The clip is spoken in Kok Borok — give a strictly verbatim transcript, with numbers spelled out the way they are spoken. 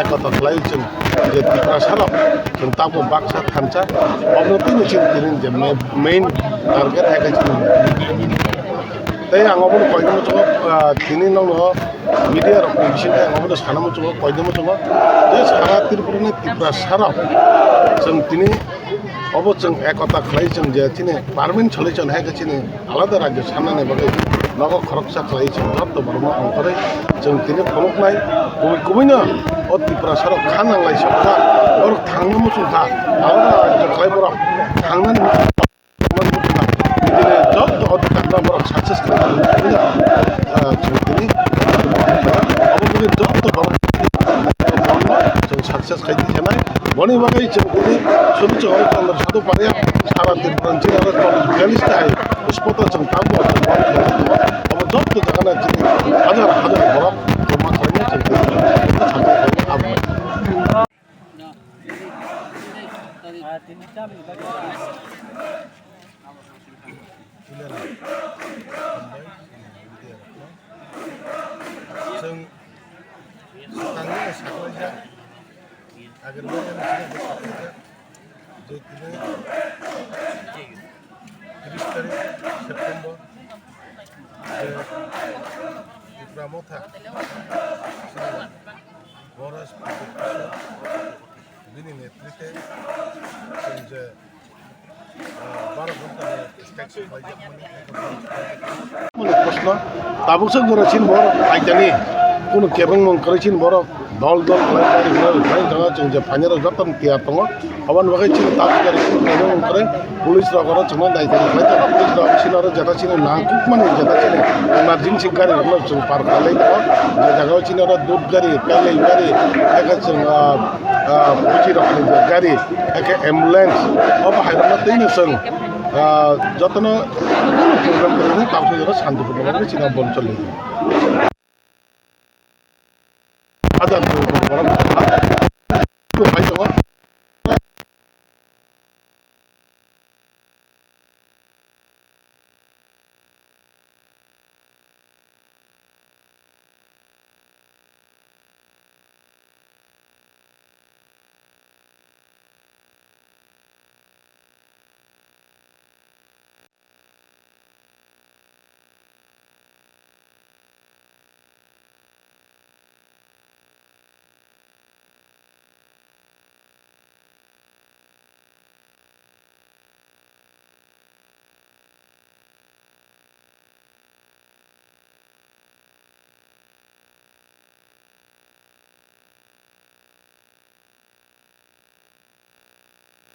Kotor khlai chwng je Tiprasa rok chwng tabuk baksa thansa, obo tini chwng tini je ma-, main target hai khe chwng. Tei ang obono koinwi muchungo, ah, tini nokno media rokni bisingtwi ang obono sana muchungo, koinwi muchungo je sara Tripura ni Tiprasa rok chwng tini obo chwng ekota khlai chwng je chini permanent solution hai khe chini alada rajyo sannani bagwi nogo khoroksa khlai chwng joto borokno ongkhorwi chwng tini phunuknai kubui kubuino o Tiprasa rok kha nanglai sokha borok thangna muchungkha alada rajyo khlai borok thangnani muchungkha joto o Tiprasa borok success khlai chwng tini obo bagwi joto borok chwng success khai di khenai. Boni bagwi chwng tini suri chwng oro Chandra Sadhu Paria sara Tripura ni chini oro chwng biyalish ta hai spot o chwng tamo chwng boni bagwi obo joto jaga na chini hajar hajar borok joma khlaina chwng tini abo. Chwng swkangni saklaijak, agini bagwi swkangni saklaijak, je tini tris tarik September, je Tipra Motha, Boras, bini netrite, chwng je Moni proshno, tabuk se gora chin borok phaitani, kunu kebeng mung kwrwi chin borok dol dol khlai khlai khlai khlai tongo, chwng je phainai rok joto no tiyar tongo, aboni bagwi chini tabuk gari kunu kebeng mung kwrwi police rok oro chwngno naikhe khlai tongo, police rok chini oro jeta chini nangkukmani jeta chini emergency gari rokno chwng par khlai tongo, je jaga o chini oro dud gari, kailai gari, eke chwng, ah, ah, buchi rokni je gari, eke ambulance, obo hai rokno twi no chwng, ah, jotono program kwrwini kok soi jora santipur nokni chini bom choli. Hajar borok